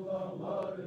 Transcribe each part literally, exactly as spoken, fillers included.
محمد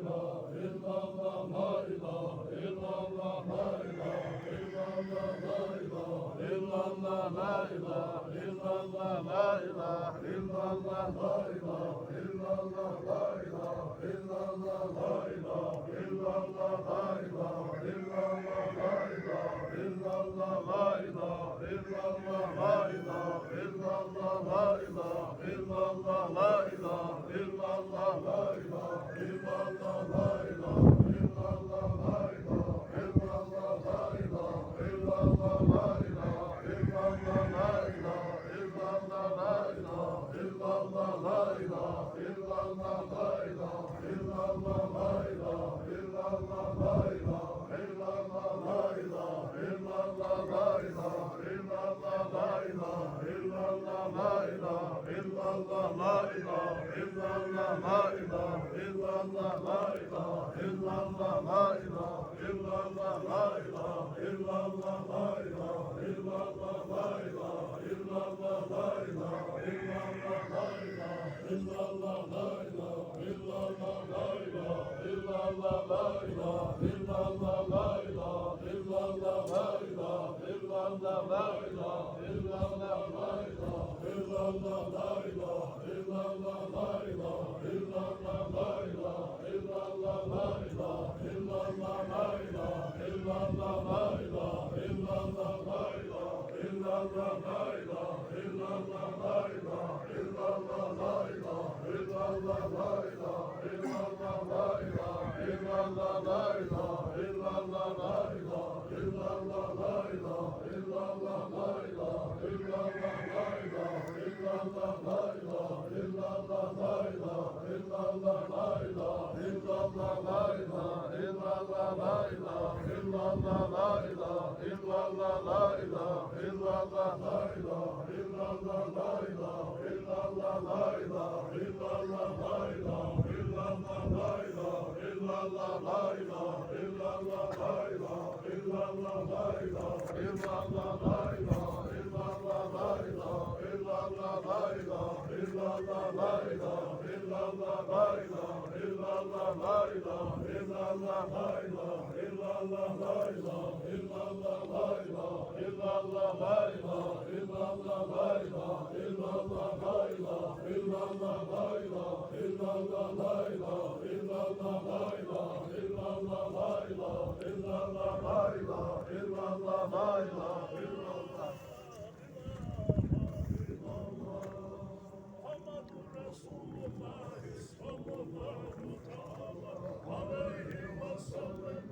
رسول الله صلى الله تعالى عليه وسلم.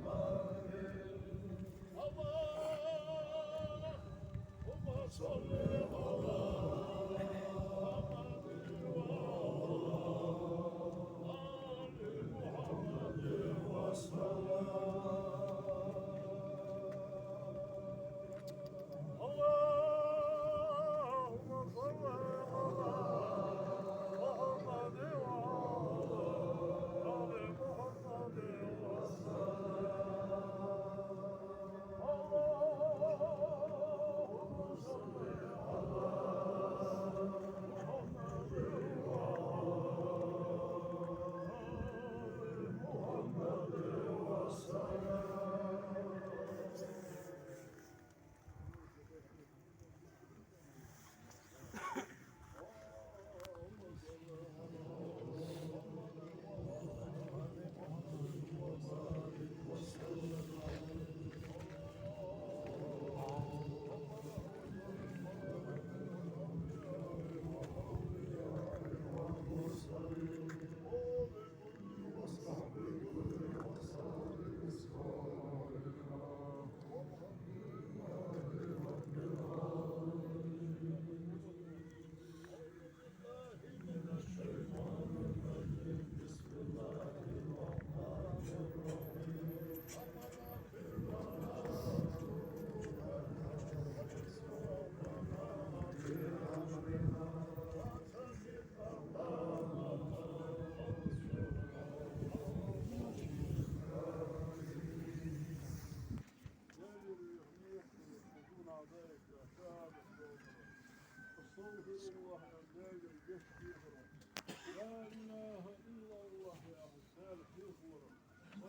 اللهم صل على محمد وعلى آل محمد وسلم.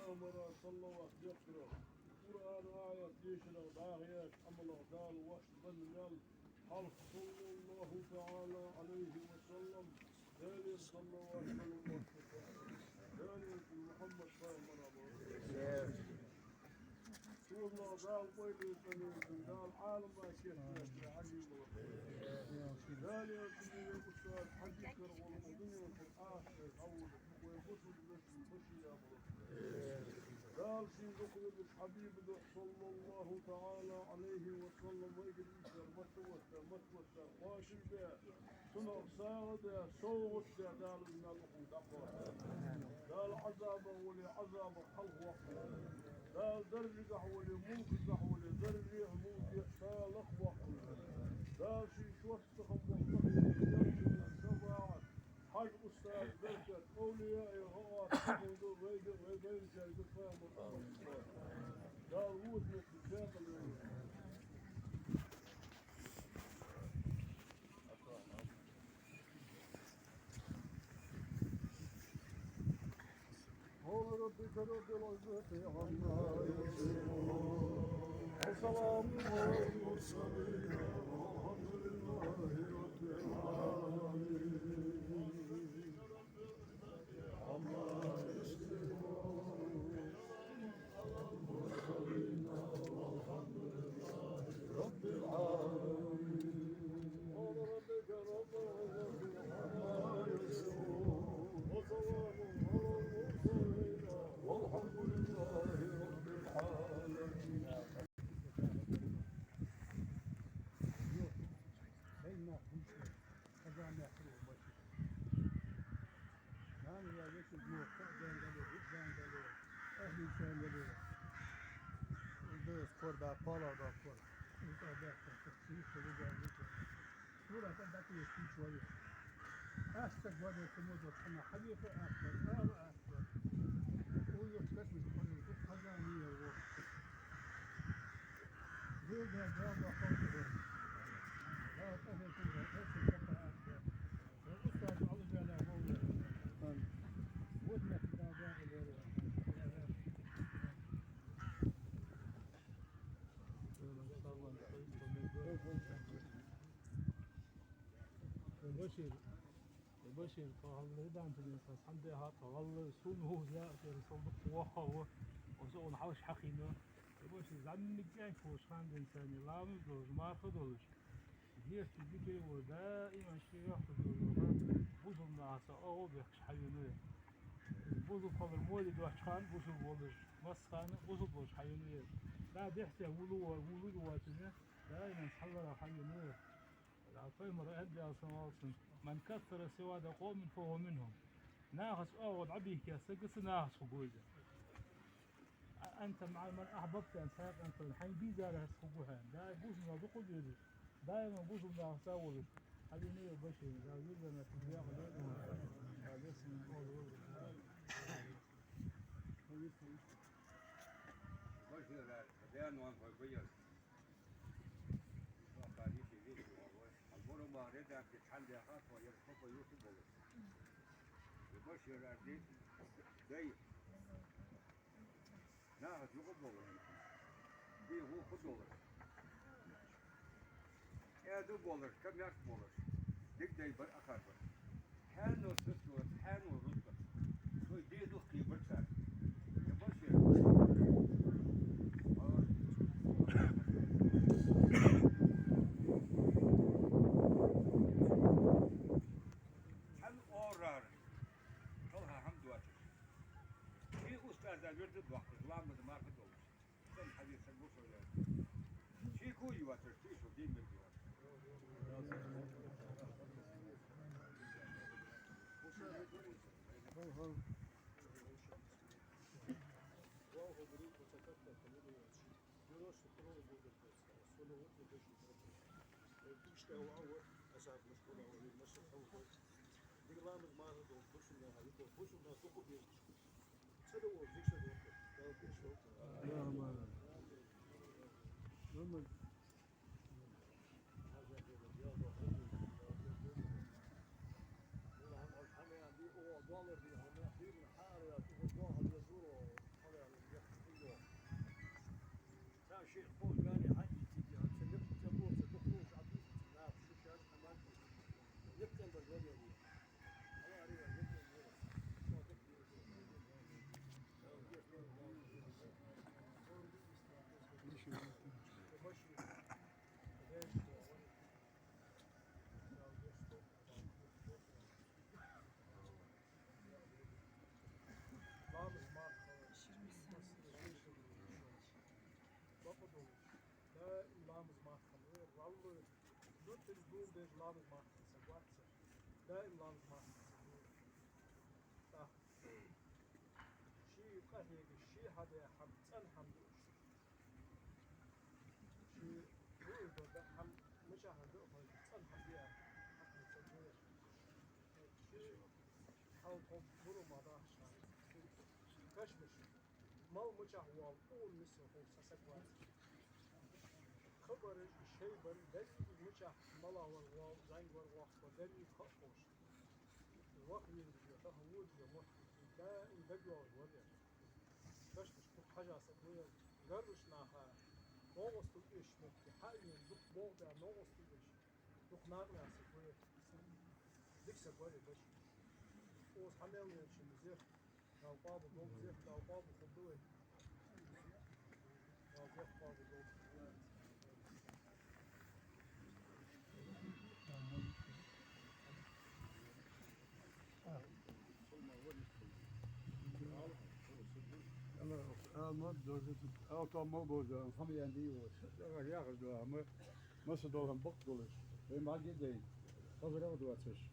Пайхамара саллават дехкарах, Къуръана аят дешарах, дӀахо еш Ӏамалах Дала вайна бенна мел хьалха, صلى الله تعالى عليه وسلم, Даьла саллават хилда вай. Даьла Мухьаммад пайхамара. Цунах Дала къайле ца лерина, Дала Ӏалама кечвеш хьагийбала. Даьла элчан устаз хьагийкар вола дунен тӀара ахча хьавода, вай бусалба нах башха бола. Дала шийна дукха везача хьабиба духьа, صلى الله تعالى عليه وسلم, вайгара ийцар маттаватта, маттаватта кхоачам бе, цунах сагӀа де, совгӀат де Дала из мел укхунга дӀакхоачалда. Дала Ӏазабах вале, Ӏазабах хьалхавоаккхалва. Дала даржагахьа вале, мулкагахьа вале, даржехьа, мулкехьа Дала лакхавоаккхалва. Дала ший шортта хам боху тахе, шафаӀат, хьажа устаза беркат, овлияи гӀаота хьакъал ду вайга, вай байначарга пайхамар. Дала вуз метта чакхалойла. سبحان ربك رب العزة عما يصفون. وسلام على المرسلين والحمد لله رب العالمين. عما يصفون. والحمد لله رب العالمين. سبحان ربك رب العزة عما يصفون. وسلام على المرسلين والحمد لله رب العالمين. Нана я веши мохка, дангали, дангали, ахли сангали. Дос кор да, пала да кор. Ута да кор, сиха да кор. Сура та да кор, сиха да. Аста гвада кому да, ана хабиха аста, ала аста. Уйо касми кому да, хазани я во. Дуда да ба хото. Да, та да кум да, та да аста. Башир, Башир, тхо хьалха дан тулин сан, хьан де хьа тхо гӀалла, сун хӀу зя, тера сол дукха ваха ва, оса он хьалш хьахийна. Башир, зӀамига цӀаьхха волаш хандин сани, ламаз долаш, марха долаш. Дерти дикари вар даиман ши яхта дора, бусалба нахаца агӀо бехкаш хьавена вай. Бусалба хилар моле доацача хана бусалба волаш, массахана бусалба волаш хьавена вай. Да дехьте вулу вар, вулу вацина, даиман цхьаллара хьавена вай. Пайхамара аьннад, Даьла салам хилда цунна: من كثر سواد قوم فهو منهم. Нахаца агӀо дӀабийхке саг, цу нахаца хургва из. أنت مع من أحببت, аьнна, цхьаькха аьнна, хьайна безарашца хургва хьо, аьнна. Даим бусалба нах дукха безаш, даим бусалба нахаца волаш. Хьавена вай Башир, Дала вирзана ца декъа дойла. Дала вирзана ца декъа дойла. Башир, даьна ван хой баьр. Ва халифи вехи ва вай. Албора ма реда ки чан де ха, то ер хо юхи болаш. Башир ар де дай. Нахаца юкъе болаш. Ди гӀулакх долаш. КӀаьда болаш, камаьрша болаш. Дика дай бар, ахар бар. Хьаьно сацо, хьаьно рузкъа. Цой дедух кхийбар цар. Я башир. Хьан орар. Талха хьам дуаташ. Ши устаза вирда дохкаш, ламаз марха долаш. Сан хьадис сан бусалба. Ши ку юаташ, ши шу дин мир юаташ. Ламаз мара хала. Бакъ долаш. Даим ламаз мара хала. Валлахӏи, дутирс дугу деш ламаз мара хала саг вац. Даим ламаз мара хала саг вац. Ший къахьегаш, ший хьадаь хӀама, цӀена хӀама дуаш. Ший вуйр дода хӀама, мичахьара да хой, цӀена хӀама диа, хьакъ ца дуаш. Ший хьал тхо буро ма дахаш хана. Кашамаш, мала мичахь воал, ун миса хов са саг вац. Хабараш, шайбан, деррига мичахь мала вар воал, зӀамига вар воккха вар, деррига ха а ховш. Ваха везаш я, тахан водаш я, мотт даим дагавоалаш вар я. Кашамаш, кхы хьажа саг вар я. Гаргарча наха новкъостал эшаш метте, хьаийна дукха боху да новкъостал эшаш. Дукха накъадаьнна саг вар я. Дика саг вар я, кашамаш. Оцу хьа мел венчун зех. Дала къоабал долда, зех Дала къоабал хургда вай. Дала зех къоабал долда. Ала, ала, ма, дожа, ала, то, ма, божа, хам ян ди, вот. Яхаш дуа, ма, ма, са долан бакъ долаш. Вай ма ги дей. Хазар а дуацаш.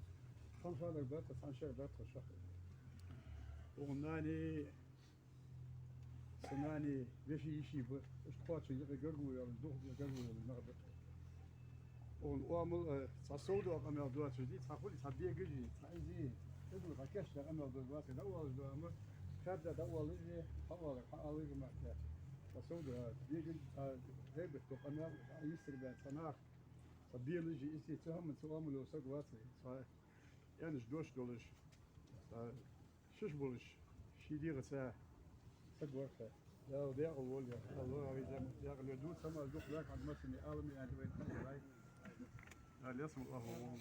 Хам шадар бат, хан шар бат, шах. О, нани, са нани, веши, йиши ба. Уж кхоача юкъе гаргало яла, духе гаргало яла нах ба. Оаха оамал, э, цхьа сов дола къамаьл доацаш дий, цхьа хули, цхьа бегаш дий, цхьа из дий, цхьа духе, цхьа кийчдаь къамаьл доацаш, дӀаоалаш дола хӀама, хадда дӀаоалаш дий, хьаоалар, хьаалар ма аьлча. Цхьа сов дола, бегаш, цхьа гӀийбат дола къамаьл, цхьа йистар баь, цхьа нах, цхьа белаш дий, из дий, цу хӀаман, цу оамало саг вац, цхьа аьннача дош долаш, цхьа шиш болаш, ший дегӀаца саг вар-кх. Дала декъала волва, Дала лоравийла, декъала ло дувца ма дукха ваьхьа хьан масане аламе аьнна вай тхьамарай. Дала лесма лахо волва.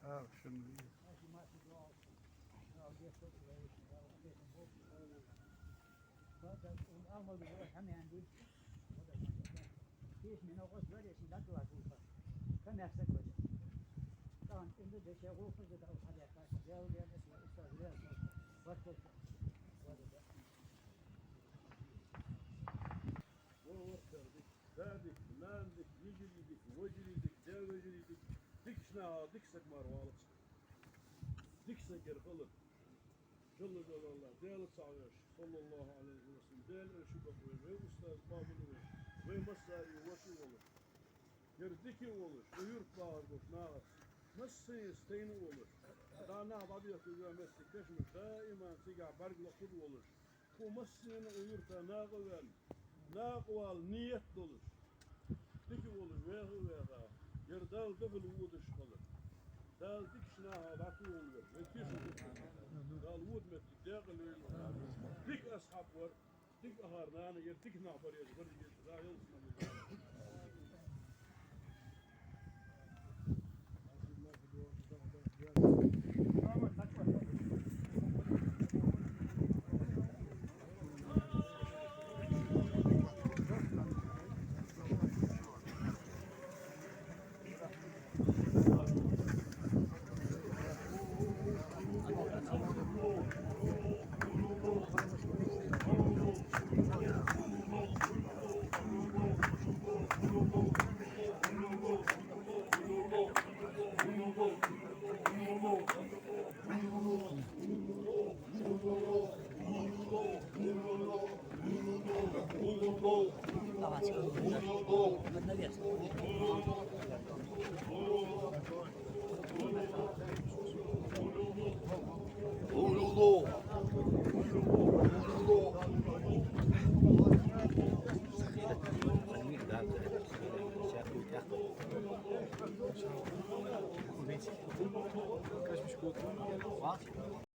А, шин. Кийча мина гӀоз вареш, камехсаг вареш. Тахан инда деше гӀулакхаш да дӀа хьадаьхка, Дала вена эс ва, устаз вена эс ва, вац вац. Ва вахтар дика, да дика, нана дика, йижарий дика, вежарий дика, да вежарий дика, дикача наха дика саг мара валац. Дика саг яр хилар. Жалла жалаллахӀ, Даьла цхьа веш, саллаллахӀу Ӏалайхи ва саллам, Даьла элча бакъ вай, вай устаз бакъ вай, вай массарий воша волаш. Ер дика волаш, вай юрта бахар болаш нахаца, массане а стайна волаш. ДӀа нах дӀабехка веа метте кашамаш, даиман цигахь бӀарг лакхур волаш. Кхо массанена а юрта накъаваьнна, накъавала ният долаш, дика волаш, ваьха а ваьха, ер Дала дахала водаш хилар. Дала дикача наха дӀатохалвар, вай теша хургда. Дала вода метте декъала лойла. Дика асхьаб вар, дика ахар нана, ер дика нах бар, ер бар, ер да, ялсмани.